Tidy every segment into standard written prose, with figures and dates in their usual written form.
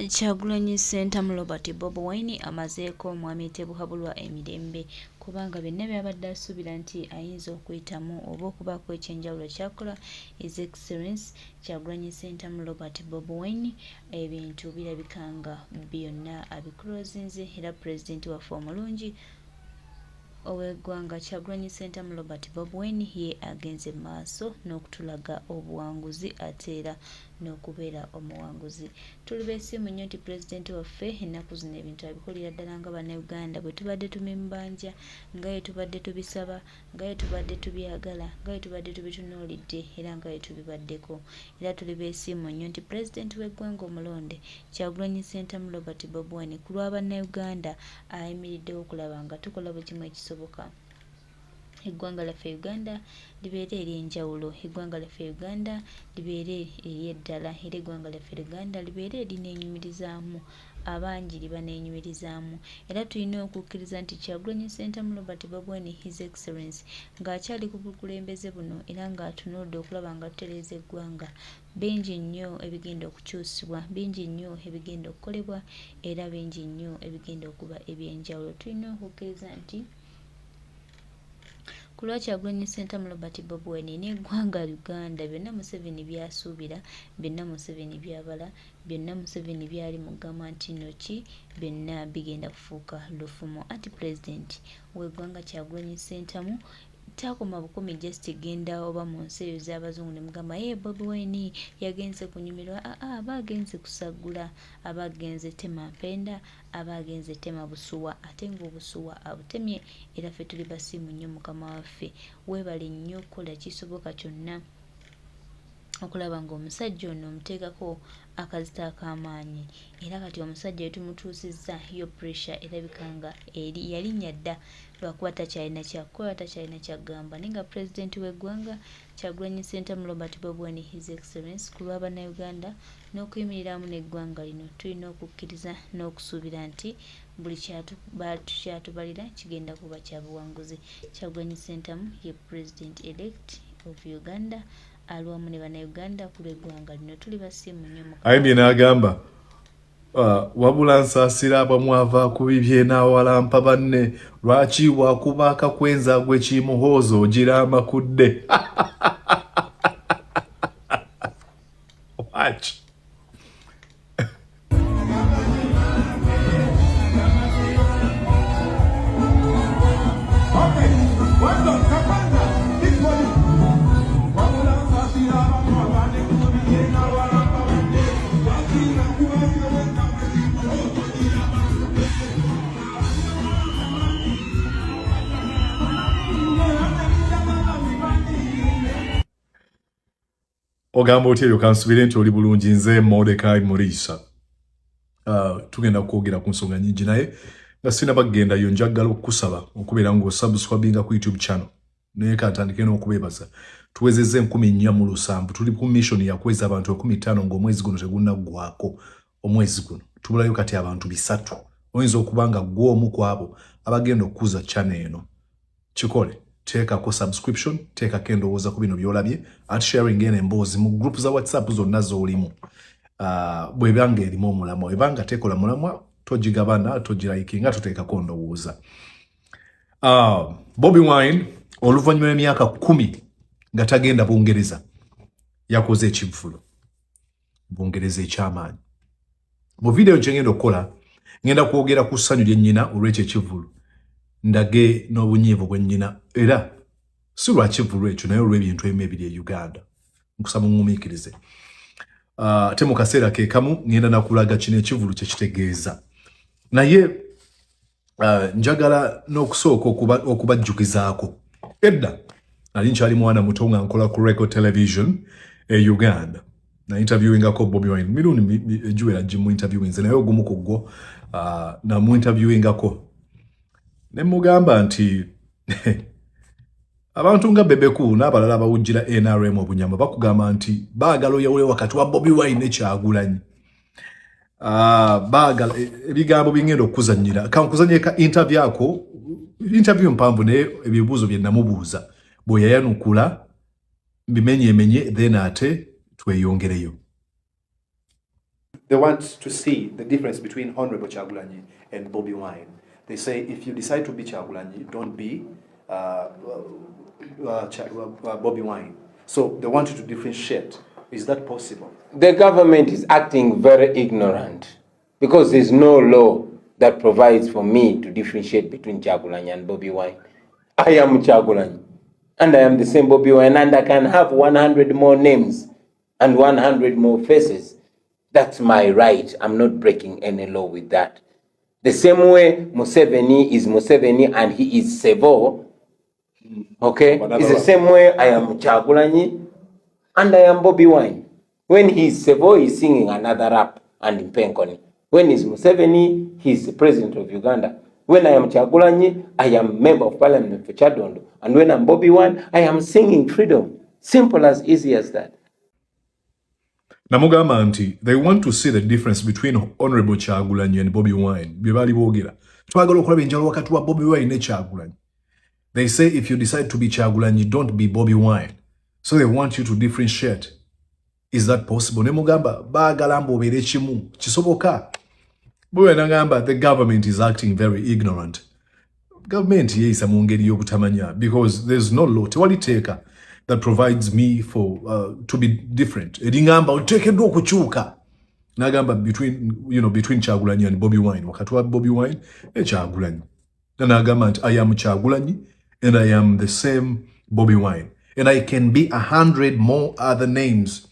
Kyagulanyi Ssentamu Robert Bobi Wine amazeeko Mwami Tebuhabulwa emirembe kubanga byonna by'abadde asuubira nti ayinza okuyitamu oba okubaako eky'enjawulo ky'akola His Excellence Kyagulanyi Ssentamu Robert Bobi Wine ebintu birabika nga byonna abikulozinze era Pulezidenti waffe omulungi Ow'eggwanga Kyagulanyi Ssentamu Robert Bobi Wine ye agenze mu maaso n'okutulaga obuwanguzi ate era n'okubeera omuwanguzi. Tuli beesiimu nnyo nti Pulezidenti waffe ennaku zino ebintu abikolera ddala nga Bannayuganda bwe tubadde tumimubanja, nga bwe tubadde tubisaba, nga bwe tubadde tubyagala, nga bwe tubadde tubitunuulidde era nga bwe tubibaddeko. Era tuli beesiimu nnyo nti Pulezidenti w'eggwanga omulonde Kyagulanyi Ssentamu Robert Bobi Wine ku lwa Bannayuganda ayimiriddewo okulaba nga tukola buli kimu ekisoboka eggwanga lyaffe Uganda libeere ery'enjawulo, eggwanga lyaffe Uganda libeere ery'eddala era eggwanga lyaffe Uganda libeere erineenyumirizaamu abangi libaneenyumirizaamu era tulina okukkiriza nti Kyagulanyi Ssentamu Robert Bobi Wine His Excellence ng'akyali ku bukulembeze buno era ng'atunuulidde okulaba nga tutereeza eggwanga Bingi nnyo ebigenda okukyusibwa, bingi nnyo ebigenda okukolebwa era bingi nnyo ebigenda okuba eby'enjawulo. Tulina okukkiriza nti ku lwa Kyagulanyi Ssentamu Robert Bobi Wine n'eggwanga Uganda byonna Museveni by'asuubira, byonna Museveni by'abala, byonna Museveni by'ali mu kugamba nti nno ki byonna bigenda kufuuka lufumo. Anti Pulezidenti w'eggwanga Kyagulanyi Ssentamu Takoma bukomi just genda oba munsi eyo zabazungu nemugamba hee Bobi Wine yagenze kunyumirwa aa aba agenze kusaggula aba agenze tema mpenda aba agenze tema busuwa ate nga obusuwa abutemye era ffe tuli basiimu nnyo mukama waffe webale nnyo kola kisoboka kyonna okulaba nga omusajja ono omuteekako akazito ak'amaanyi era kati omusajja wetumutuusizza yo pressure erabika nga eri yalinnya dda lwakuba takyalina kyakukola takyalina kyagamba naye nga pulezidenti w'eggwanga Kyagulanyi Ssentamu Robert Bobi Wine His Excellence ku lwa Bannayuganda n'okuyimiriramu n'eggwanga lino tulina okukkiriza n'okusuubira nti buli kyatubalira kigenda kuba kya buwanguzi. Kyagulanyi Ssentamu ye President elect of Uganda ali wamu ne Bannayuganda ku lw'eggwanga lino. Tuli basiimu nnyo Mukama. Ayimbye n'agamba wabula nsaasira abamwava ku bibye n'awalampa banne lwaki wakuba akakwenza gwe kimuhoozi ogira amakudde lwaki Ogamba otya eyo kansubire nti oli bulungi nze Mordecai Muriisa. Tugenda kwogera ku nsonga nyingi naye nga sinaba kugendayo njagala okukusaba okubeera ng'osubscribinga ku YouTube channel naye kantandike n'okubeebaza tuwezezza 4700 tuli ku mission yakuweza abantu 5000 ng'omwezi guno tegunnaggwako omwezi guno tubulayo kati abantu 300 oyinza okuba nga ggwe omu ku abo abagenda okukuza channel eno Kikole, teekako subscription, teekako endowooza ku bino by'olabye, ate sharing eno emboozi mu group za WhatsApp zonna z'olimu. Bw'eba nga erimu omulamwa, eba nga tekola mulamwa, togigabana, togirayikinga, toteekako ndowooza. Bobi Wine oluvannyuma lw'emyaka 10 nga tagenda Bungereza yakoze ekivvulu Bungereza eky'amaanyi. Mu vidiyo kye ngenda okukola ngenda kwogera ku ssanyu lye nnyina olw'ekyo ekivvulu ndage n'obunyiivu bwe nnyina era si lwa kivvulu ekyo naye olw'ebintu ebimu ebiri e Uganda. Nkusaba oŋŋumiikirize. Ate mu kaseera ke kamu ngenda nakulaga kino ekivvulu kye kitegeeza. Naye njagala n'okusooka okubajjukizaako edda nali nkyali mwana muto nga nkola ku Record Television e Uganda na interviewingako Bobi Wine mirundi egiwera gimu interviewinze naye ogumu ku gwo namu interviewingako ne mugamba nti abantu nga Bebe Cool n'abalala abawujjira NRM obunyama bakugamba nti baagala oyawule wakati wa Bobi Wine ne Kyagulanyi. Baagala ebigambo bingenda okukuzannyira kankuzanye ka interview ako interview mpanvu naye ebibuuzo bye namubuuza bwe yayanukula mbimenyemenye then ate tweyongereyo. They want to see the difference between Honorable Kyagulanyi and Bobi Wine. They say if you decide to be Kyagulanyi, don't be Bobi Wine. So they want you to differentiate. Is that possible? The government is acting very ignorant because there's no law that provides for me to differentiate between Kyagulanyi and Bobi Wine. I am Kyagulanyi and I am the same Bobi Wine, and I can have 100 more names and 100 more faces. That's my right. I'm not breaking any law with that. The same way Museveni is Museveni and he is Sevo, okay? It's the same way I am Kyagulanyi and I am Bobi Wine. When he's Sevo, he's singing another rap and Mpenkoni. When he's Museveni, he's the president of Uganda. When I am Kyagulanyi, I am member of parliament for Kyadondo. And when I'm Bobi Wine, I am singing freedom. Simple as easy as that. Namugamba nti they want to see the difference between Honorable Kyagulanyi and Bobi Wine. Bye baali boogera, twagala okulaba enjawulo wakati wa Bobi Wine ne Kyagulanyi. They say if you decide to be Kyagulanyi, don't be Bobi Wine. So they want you to differentiate. Is that possible? Ne mugamba baagala mbu obeere kimu. Kisoboka? Bwe nagamba the government is acting very ignorant, gavumenti yeeyisa mu ngeri y'obutamanya, because there's no law, tewali teeka that provides me for to be different, eringamba oteekeddwa okukyuka. Nagamba between you know between Kyagulanyi and Bobi Wine, wakati wa Bobi Wine ne Kyagulanyi. Nagamba nti I am Kyagulanyi and I am the same Bobi Wine and I can be 100 more other names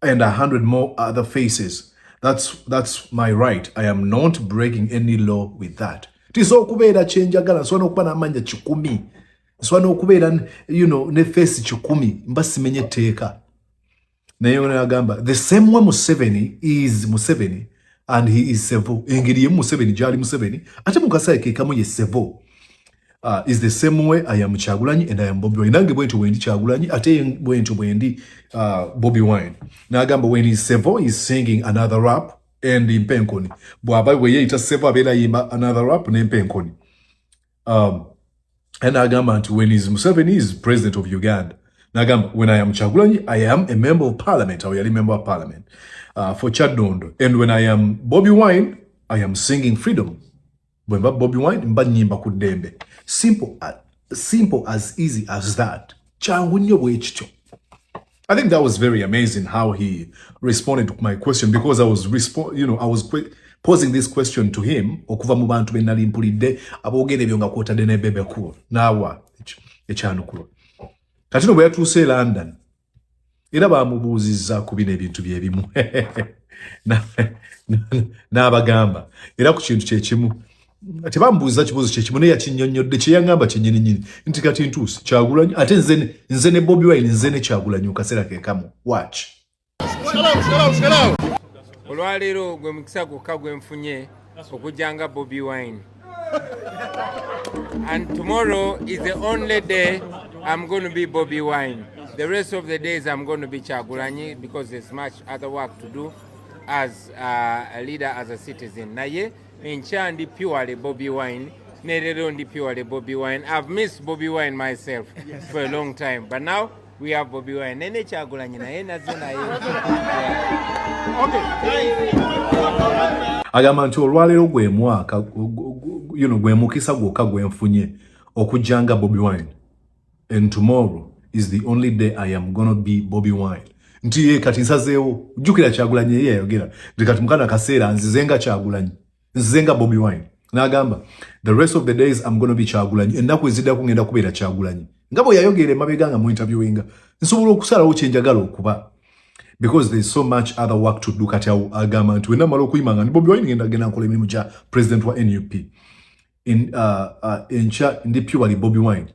and 100 more other faces. That's my right. I am not breaking any law with that. Tisobola okubeera kyenjagala, nsobola n'okuba n'amannya 100, nsobola n'okubeera ne face 100, mba simenye etteeka. Naye nagamba the same way Museveni is Museveni and he is Sevo, engeri yemu Museveni gyali Museveni ate mu kaseera ke kamu ye Sevo, is the same way I am Kyagulanyi and I am Bobi Wine. Nange bwentyo bwendi Kyagulanyi ate bwentyo bwendi Bobi Wine. N'agamba when he's Sevo, he's singing another rap and Mpenkoni. Bw'aba bwe yeeyita Sevo, abeera ayimba another rap ne Mpenkoni. And n'agamba nti when he's Museveni, is president of Uganda. N'agamba when I am Kyagulanyi, I am a member of parliament. Awo yali member of parliament for Kyadondo. And when I am Bobi Wine, I am singing freedom. Bwe mba Bobi Wine, mba nnyimba ku ddembe. Simple as easy as that. Kyangu nnyo bwe kityo. I think that was very amazing how he responded to my question, because I was respo- you know I was posing this question to him okuva mu bantu be nali mpulidde aboogera ebyo nga kwotadde ne Bebe Cool n'awa ekyanukulwa. Kati no bwe yatuuse e London era bamubuuzizza ku bino ebintu bye bimu, n'abagamba era ku kintu kyekimu. Tebamubuuziza kibuuzo kyekimu, naye yakinnyonnyodde kye yaŋŋamba kyennyininyini nti kati ntuuse Kyagulanyi ate nze ne Bobi Wine, nze ne Kyagulanyi mu kaseera ke kamu. Watch. Olwaleero gwe mukisa gwokka gwe nfunye okujja nga Bobi Wine, and tomorrow is the only day I'm going to be Bobi Wine. The rest of the days I'm going to be Kyagulanyi because there's much other work to do as a leader, as a citizen. Naye enkya ndi purely Bobi Wine, ne leero ndi purely Bobi Wine. I've missed Bobi Wine myself for a long time, but now we have Bobi Wine nene Kyagulanyi naye naze naye, yeah. Agamba nti olwaleero gwe mwaka gwe mukisa gwokka gwe nfunye okujja nga Bobi Wine and tomorrow is the only day I am gonna be Bobi Wine. Nti ye kati nsazeewo, jjukira Kyagulanyi ye yayogera nti kati mukana kaseera nzize nga Kyagulanyi, nzize nga Bobi Wine. N'agamba the rest of the days I'm gonna be Kyagulanyi, ennaku eziddako ngenda kubeera Kyagulanyi, nga bwe yayogera emabega nga mu interviewinga, nsobola okusalawo kye njagala okuba because there's so much other work to do. Kati awo agamba nti wenamala okuyima nga ndi Bobi Wine, ngenda genda nkola emirimu gya president wa NUP. Enkya ndi purely Bobi Wine,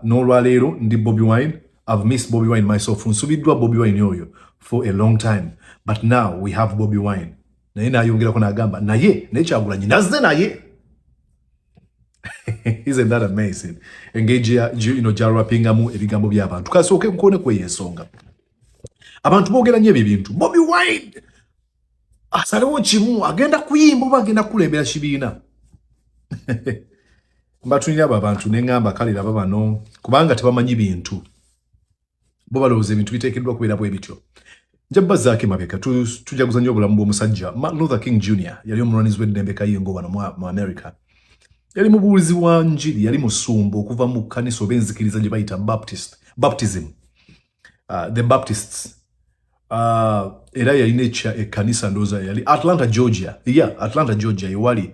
n'olwaleero ndi Bobi Wine. I've missed Bobi Wine myself, nsubiddwa Bobi Wine oyo for a long time, but now we have Bobi Wine. Naye nayongerako n'agamba naye Kyagulanyi nazze naye. Isn't that amazing, engeri gyalwapingamu ebigambo by'abantu? Kasooke nkoone kweyo ensonga. Abantu boogera nnyo ebyo ebintu, Bobi Wine asalewo kimu, agenda kuyimba oba agenda kukulembera kibiina? Mbatunira abo abantu ne ŋŋamba kale laba bano, kubanga tebamanyi bintu, bo balowooza ebintu biteekeddwa kubeera bwe bityo. Nja bazzaako emabega, tujaguza nnyo obulamu bw'omusajja Martin Luther King Jr. Yali omulwanizi w'eddembe kayingo wano mu America. Yali mubuulizi wa njiri, yali musumba okuva mu kkanisa oba enzikiriza gye bayita Baptist, Baptism, the Baptists. Era yalina ekkanisa, ndowooza yali Atlanta, Georgia. Yeah, Atlanta, Georgia yewali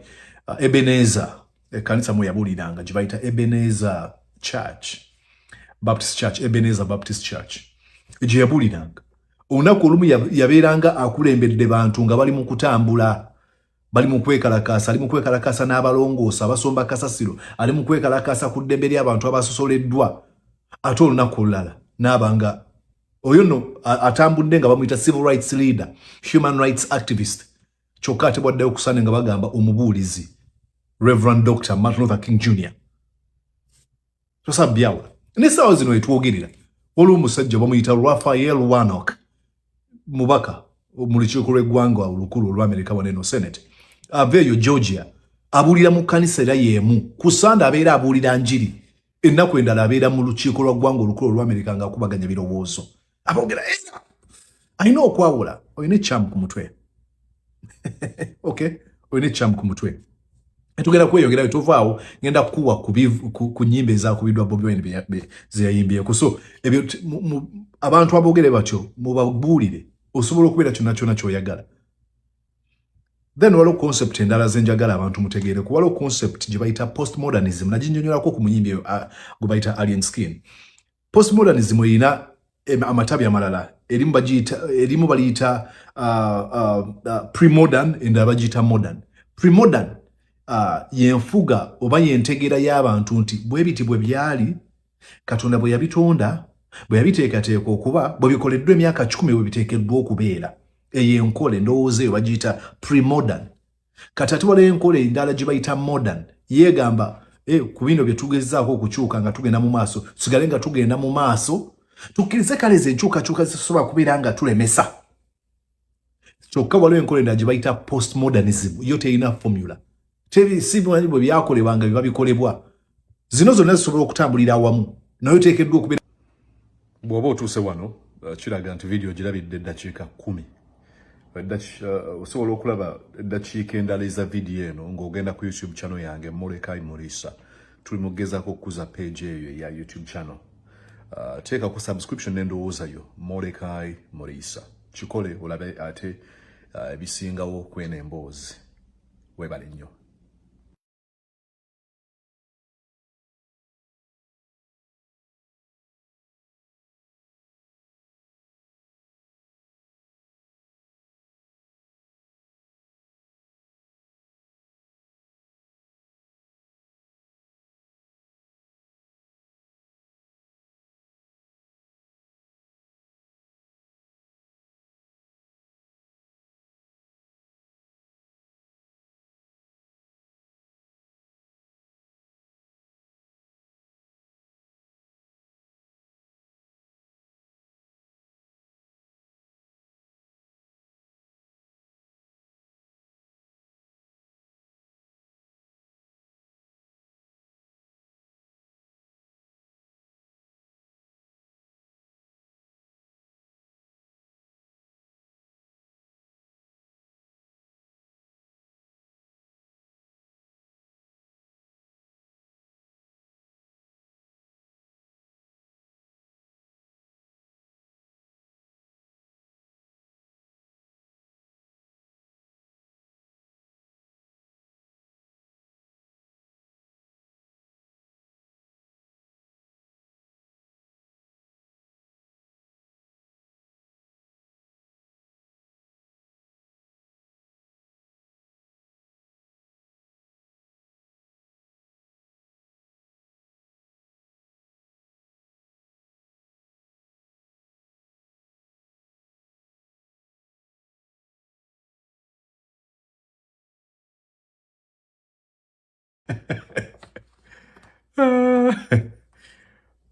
Ebenezer, ekkanisa mwe yabuuliranga gye bayita Ebenezer Church, Baptist Church, Ebenezer Baptist Church gye yabuuliranga. Olunaku olumu yabeeranga akulembedde bantu nga bali mu kutambula, bali mu kwekalakaasa, ali mu kwekalakaasa n'abalongoosa abasomba kasasiro, ali mu kwekalakaasa ku ddembe ly'abantu abasosoleddwa. Ate olunaku olulala n'aba nga oyo nno atambudde nga bamuyita civil rights leader, human rights activist. Kyokka ate bwaddeyo okusande nga bagamba omubuulizi Reverend Dr Martin Luther King Jr. Tosabyawula. N'essaawa zino etwogerera waliwo omusajja bamuyita Raphael Warnock, mubaka mu lukiiko lw'eggwanga olukulu olw'Amerika wano eno, Senate, ava eyo Georgia. Abuulira mu kkanisa era y'emu. Ku Sande abeera abuulira njiri, ennaku endala abeera mu lukiiko lwa ggwanga olukulu olw'Amerika ng'akubaganya birowoozo, aboogera. Era alina okwawula. Olina ekyamu ku mutwe, okay, olina ekyamu ku mutwe. Tugenda kweyongerayo, tovaawo. Ngenda kukuwa ku nyimba ezakubiddwa Bobi Wine zeyayimbyeko. So ebyo abantu aboogere batyo mubabuulire, osobola okubeera kyonna kyonna kyoyagala. Then waliwo concept endala zenjagala abantu mutegeereku. Waliwo concept gye bayita postmodernism, naginyonyolako ku muyimbi gwe bayita Alien Skin. Postmodernism erina amatabi amalala. Erimu bagiyita, erimu baliyita premodern, endala bagiyita modern. Premodern yenfuga oba yentegeera y'abantu nti bwe biti bwe byali Katonda bwe yabitonda, bwe yabiteekateeka okuba, bwe bikoleddwa emyaka 100, bwe biteekeddwa okubeera. Eyo enkola, endowooza eyo bagiyita premodern. Kati ate waliwo enkola endala gye bayita modern. Yeegamba ku bino bye tugezaako okukyuka nga tugenda mu maaso, tusigale nga tugenda mu maaso, tukkirize kale ezo enkyukakyuka zisobola kubeera nga tulemesa. Kyokka waliwo enkola endala gye bayita postmodernism, yo terina formula, si bwe byakolebwa nga biba bikolebwa. Zino zonna zisobola okutambulira awamu, naye oteekeddwa okubeera. Bw'oba otuuse wano, kiraga nti vidiyo girabidde eddakiika 10. Osobola okulaba eddakiika endala eza vidiyo eno ng'ogenda ku YouTube channel yange, Molekai Murisa. Tuli mu kugezaako okukuza page eyo eya YouTube channel. Teekako subscription n'endowooza yo, Molekai Murisa. Kikole olabe ate ebisingawo kweno emboozi. Weebale nnyo.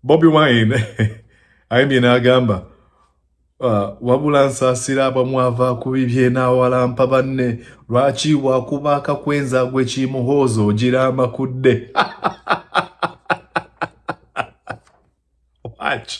Bobi Wine ayimbye n'agamba, wabula nsaasira abamwava ku bibye n'awalampa banne, lwaki wakuba akakwenza gwe kimuhoozi ogira amakudde. Watch.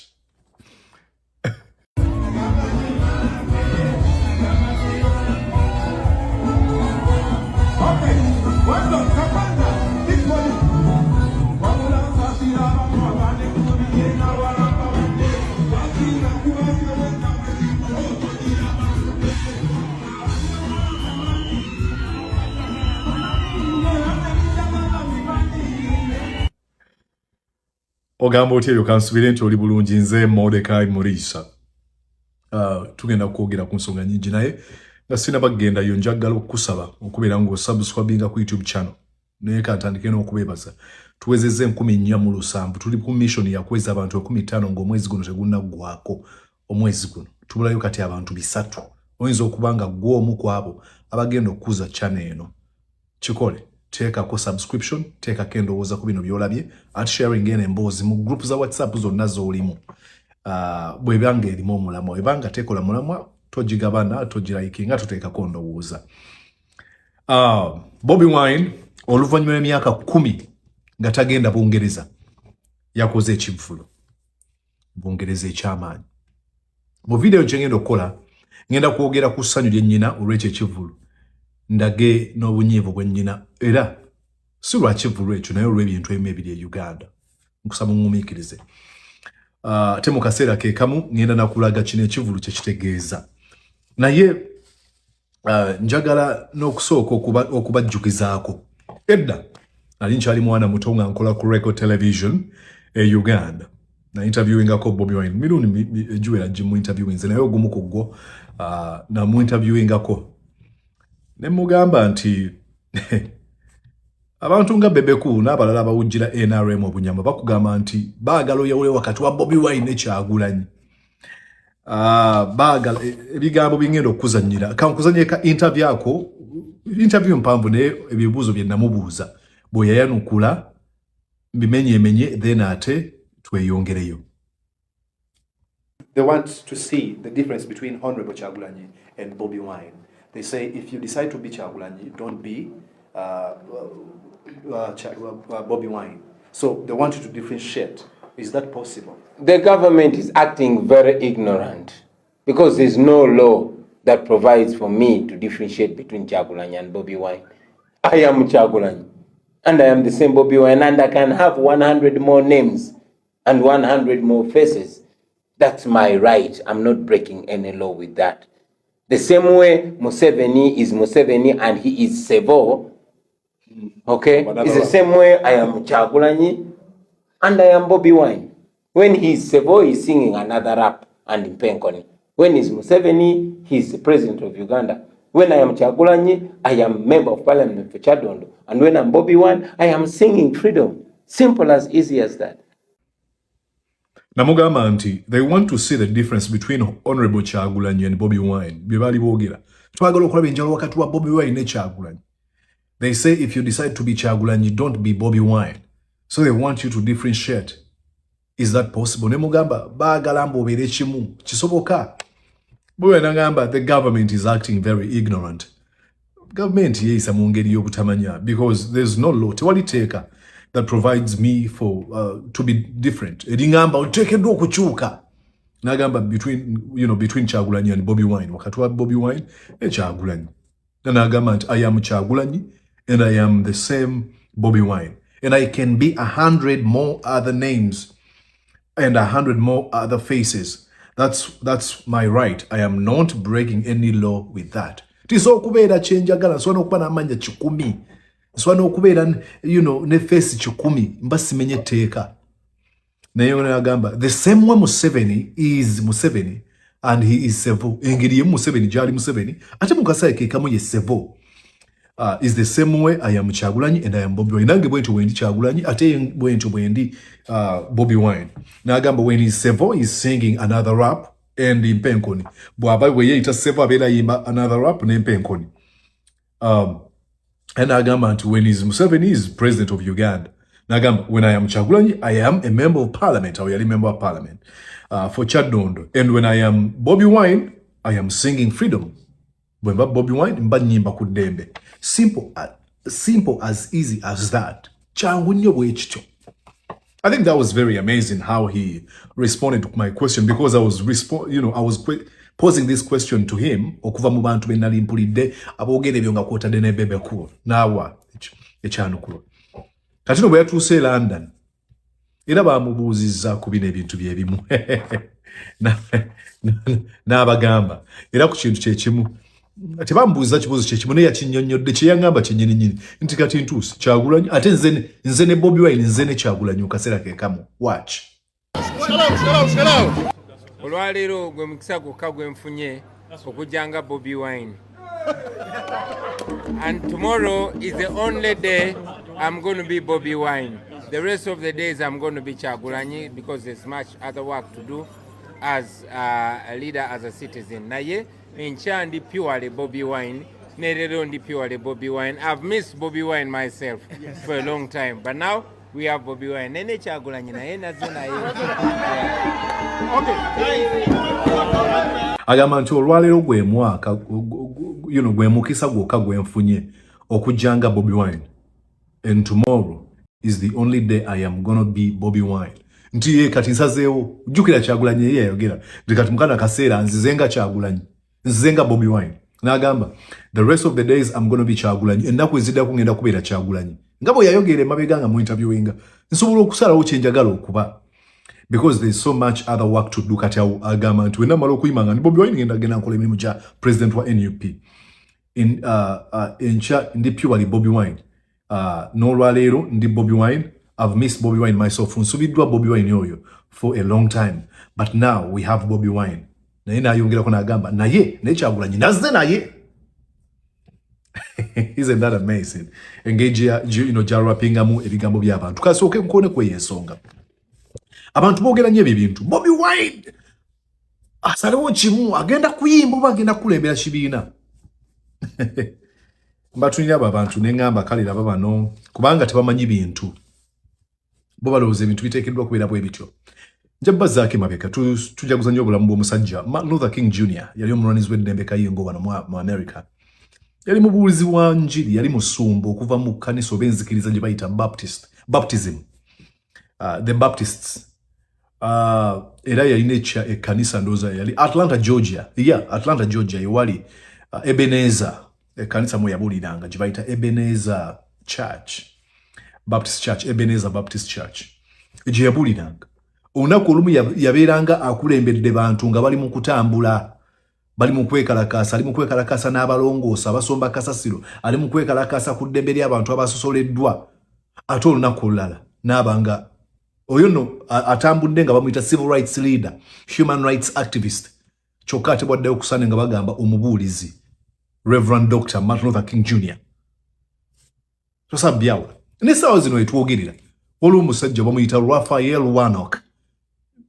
Ogamba otya eyo? Kansubire nti oli bulungi. Nze Mordecai Muriisa. Tugenda kwogera ku nsonga nyingi, naye nga sinaba kugendayo njagala okukusaba okubeera ng'osubscribinga ku YouTube channel. Naye kantandike n'okubeebaza, tuwezezza 4700. Tuli ku mission yakuweza abantu 5000 ng'omwezi guno tegunnaggwako. Omwezi guno tubulayo kati abantu 300. Oyinza okuba nga ggwe omu ku abo abagenda okukuza channel eno. Kikole, teekako subscription, teekako endowooza ku bino by'olabye, ate sharing eno emboozi mu group za WhatsApp zonna z'olimu. Bw'ebanga erimu omulamwa, ebanga tekola mulamwa, togigabana, togilikinga, toteekako ndowooza. Bobi Wine oluvannyuma lw'emyaka 10 nga tagenda Bungereza yakoze ekivvulo Bungereza ekyamaanyi. Mu vidiyo kyengenda okukola, ngenda kwogera ku ssanyu lye nnyina olw'ekyo ekivvulu, ndage n'obunyiivu bwe nnyina, era si lwa kivvulu ekyo naye olw'ebintu ebimu ebiri e Uganda. Nkusaba muŋŋumiikirize. Ate mu kaseera ke kamu ngenda nakulaga kino ekivvulu kye kitegeeza, naye njagala n'okusooka okubajjukizaako edda nali nkyali mwana muto nga nkola ku Record Television e Uganda, na interviewingako Bobi Wine mirundi egiwera gimu interviewinze, naye ogumu ku gwo namu interviewingako ne mugamba nti abantu nga Bebe Cool n'abalala abawujjira NRM obunyama bakugamba nti baagala oyawule wakati wa Bobi Wine ne Kyagulanyi. Baagala ebigambo bingenda okuzanyira, kankuzanyire ka interview ako. Interview mpanvu, naye ebibuuzo bye namubuuza bwe yayanukula mbimenyemenye, then ate tweyongereyo. They want to see the difference between Honorable Kyagulanyi and Bobi Wine. They say if you decide to be Kyagulanyi, don't be Bobi Wine. So they want you to differentiate. Is that possible? The government is acting very ignorant because there's no law that provides for me to differentiate between Kyagulanyi and Bobi Wine. I am Kyagulanyi and I am the same Bobi Wine, and I can have 100 more names and 100 more faces. That's my right. I'm not breaking any law with that. The same way Museveni is Museveni and he is Sevo, okay? It's the same way I am Kyagulanyi and I am Bobi Wine. When he's Sevo, he's singing another rap and Mpenkoni. When he's Museveni, he's the president of Uganda. When I am Kyagulanyi, I am member of parliament for Kyadondo. And when I'm Bobi Wine, I am singing freedom. Simple as easy as that. Namugamba nti they want to see the difference between Honorable Kyagulanyi and Bobi Wine. Bye baali boogera, twagala okulaba enjawulo wakati wa Bobi Wine ne Kyagulanyi. They say if you decide to be Kyagulanyi, don't be Bobi Wine. So they want you to differentiate. Is that possible? Ne mugamba baagala mbu obeere kimu, kisoboka? Bwe nagamba the government is acting very ignorant, gavumenti yeeyisa mu ngeri y'obutamanya, because there's no law, tewali teeka that provides me for to be different, eringamba oteekeddwa okukyuka. Nagamba between, between Kyagulanyi and Bobi Wine, wakati wa Bobi Wine ne Kyagulanyi. Nagamba nti I am Kyagulanyi and I am the same Bobi Wine and I can be 100 more other names and 100 more other faces. That's my right. I am not breaking any law with that. Tisobola okubeera kyenjagala, nsobola n'okuba n'amannya 100, nsobola n'okubeera ne face 100, mba simenye etteeka. Naye nagamba the same way Museveni is Museveni and he is Sevo, engeri yemu Museveni gyali Museveni ate mu kaseera ke kamu ye Sevo, is the same way I am Kyagulanyi and I am Bobi Wine. Nange bwentyo bwendi Kyagulanyi ate bwentyo bwendi Bobi Wine. N'agamba when he's Sevo, he's singing another rap and Mpenkoni. Bw'aba bwe yeeyita Sevo, abeera ayimba another rap n'Empenkoni. And n'agamba nti when he's Museveni, is president of Uganda. N'agamba when I am Kyagulanyi, I am a member of parliament. Awo yali member of parliament for Kyadondo. And when I am Bobi Wine, I am singing freedom. Bwe mba Bobi Wine, mba nnyimba ku ddembe. Simple as easy as that. Kyangu nnyo bwe kityo. I think that was very amazing how he responded to my question, because I was I was posing this question to him okuva mu bantu be nali mpulidde aboogera ebyo nga kwotadde ne Bebe Cool, n'awa ekyanukulwa. Kati no bwe yatuuse e London era bamubuuzizza ku bino ebintu bye bimu, n'abagamba era ku kintu kye kimu. Tebambuuza kibuuzo kyekimu, naye yakinnyonnyodde kye yaŋŋamba kyennyininyini nti kati ntuuse Kyagulanyi, ate nze ne Bobi Wine, nze ne Kyagulanyi mu kaseera ke kamu. Watch. Olwaleero gwe mukisa gwokka gwe nfunye okujja nga Bobi Wine. And tomorrow is the only day I'm going to be Bobi Wine. The rest of the days I'm going to be Kyagulanyi because there's much other work to do as a leader, as a citizen. Naye enkya ndi purely Bobi Wine, ne leero ndi purely Bobi Wine. I've missed Bobi Wine myself for a long time, but now we have Bobi Wine. Nene Kyagulanyi naye naze naye. Agamba nti olwaleero gwe mwaka gwe mukisa gwokka gwe nfunye okujja nga Bobi Wine, and tomorrow is the only day I am gonna be Bobi Wine. Nti ye kati nsazeewo, jjukira Kyagulanyi ye yayogera nti kati mukana kaseera nzize nga Kyagulanyi, nzize nga Bobi Wine. N'agamba the rest of the days I'm gonna be Kyagulanyi, ennaku eziddako ngenda kubeera Kyagulanyi, nga bwe yayogera emabega nga mu interviewinga, nsobola okusalawo kye njagala okuba because there's so much other work to do. Kati awo agamba nti wenamala okuyima nga ndi Bobi Wine, ngenda genda nkola emirimu gya president wa NUP. Enkya ndi purely Bobi Wine, n'olwaleero ndi Bobi Wine. I've missed Bobi Wine myself, nsubiddwa Bobi Wine oyo for a long time, but now we have Bobi Wine. Naye n'ayongerako n'agamba naye Kyagulanyi nazze naye. Isn't that amazing? Engeri gyarapingamu ebigambo by'abantu. Kasooke nkone kweyo ensonga. Abantu boogera nnyo ebyo ebintu. Bobi Wine asalewo kimu, agenda kuyimba oba agenda kukulembera kibiina? Mbatulira abo abantu ne ŋŋamba kale laba bano, kubanga tebamanyi bintu, bo balowooza ebintu biteekeddwa kubeera bwe bityo. Nja bazzaako emabega, tujaguza nnyo obulamu bw'omusajja Martin Luther King Jr. Yali omulwanizi w'eddembe kayingo wano mu America. Yali mubuulizi wa njiri, yali musumba okuva mu kkanisa oba enzikiriza gye bayita Baptist, Baptism, the Baptists. Era yalina ekkanisa, ndowooza yali Atlanta, Georgia. Yeah, Atlanta, Georgia yewali Ebenezer, ekkanisa mwe yabuuliranga gye bayita Ebenezer Church, Baptist Church, Ebenezer Baptist Church gye yabuuliranga. Olunaku olumu yabeeranga akulembedde bantu nga bali mu kutambula, bali mu kwekalakaasa, ali mu kwekalakaasa n'abalongoosa abasomba kasasiro, ali mu kwekalakaasa ku ddembe ly'abantu abasosoleddwa. Ate olunaku olulala n'aba nga oyo nno atambudde nga bamuyita civil rights leader, human rights activist, kyokka ate bwaddeyo okusane nga bagamba omubuulizi Reverend Dr Martin Luther King Jr. Tosabyawula. N'essaawa zino etwogerera waliwo omusajja bamuyita Raphael Warnock,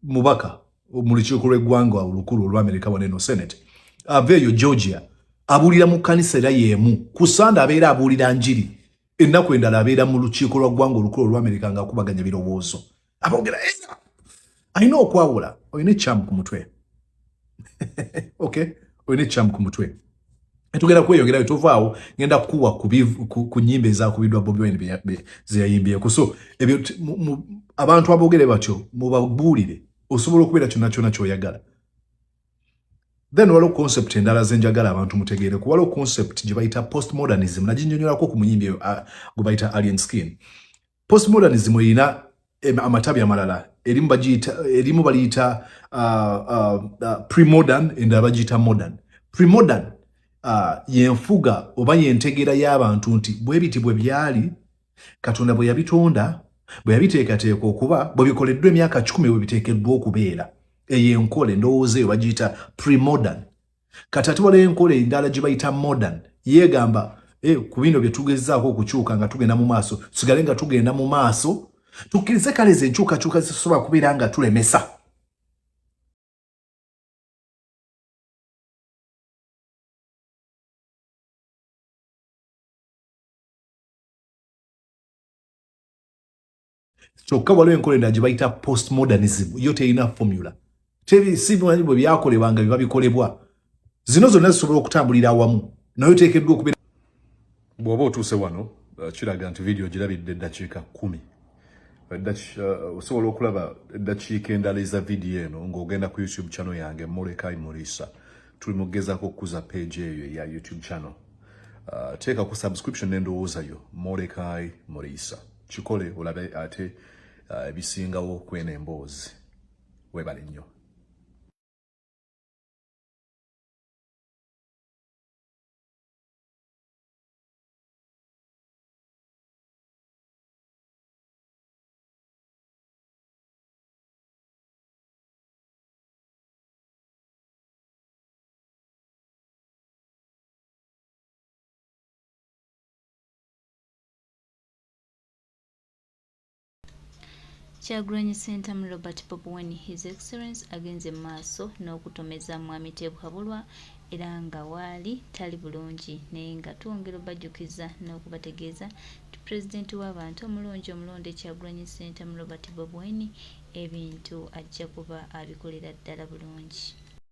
mubaka mu lukiiko lw'eggwanga olukulu olw'Amerika wano eno, Senate, ava eyo Georgia. Abuulira mu kkanisa era y'emu. Ku Sande abeera abuulira njiri, ennaku endala abeera mu lukiiko lwa ggwanga olukulu olw'Amerika ng'akubaganya birowoozo, aboogera. Era alina okwawula. Olina ekyamu ku mutwe, okay, olina ekyamu ku mutwe. Tugenda kweyongerayo, tovaawo, ngenda kukuwa ku nnyimba ezakubiddwa Bobi Wine ze yayimbyeko. So ebyo abantu aboogere batyo mubabuulire, osobola okubeera kyonna kyonna ky'oyagala. Then waliwo concept endala zenjagala abantu mutegeere ku. Waliwo concept gye bayita postmodernism, naginnyonnyolako ku muyimbi eyo gwe bayita Alien Skin. Postmodernism erina amatabi amalala. Erimu bagiyita, erimu baliyita premodern, endala bagiyita modern. Premodern yenfuga oba yentegeera y'abantu nti bwe biti bwe byali Katonda bwe yabitonda, bwe yabiteekateeka okuba, bwe bikoleddwa emyaka 1,000 bwe biteekeddwa okubeera. Eyo enkola, endowooza eyo bagiyita premodern. Kati ate waliwo enkola endala gye bayita modern, yeegamba ku bino bye tugezaako okukyuka nga tugenda mu maaso, tusigale nga tugenda mu maaso, tukkirize kale ezo enkyukakyuka zisobola kubeera nga tulemesa. Kyokka waliwo enkola endala gye bayita postmodernism, yo terina formula, si bwe byakolebwa nga biba bikolebwa. Zino zonna zisobola okutambulira awamu, naye oteekeddwa okubeera. Bw'oba otuuse wano, kiraga nti vidiyo girabidde eddakiika 10. Osobola okulaba eddakiika endala eza vidiyo eno ng'ogenda ku YouTube channel yange, Molekai Murisa. Tuli mu kugezaako okukuza page eyo eya YouTube channel. Teeka ku subscription n'endowooza yo, Molekai Murisa. Kikole olabe ate ebisingawo kweno emboozi. Weebale nnyo. Kyagulanyi Ssentamu Robert Bobi Wine His Excellence agenze mu maaso n'okutomeza Mwami Tebuhabulwa era nga waali tali bulungi naye nga twongera obajjukiza n'okubategeeza nti pulezidenti w'abantu omulungi omulonde Kyagulanyi Ssentamu Robert Bobi Wine ebintu ajja kuba abikolera ddala bulungi.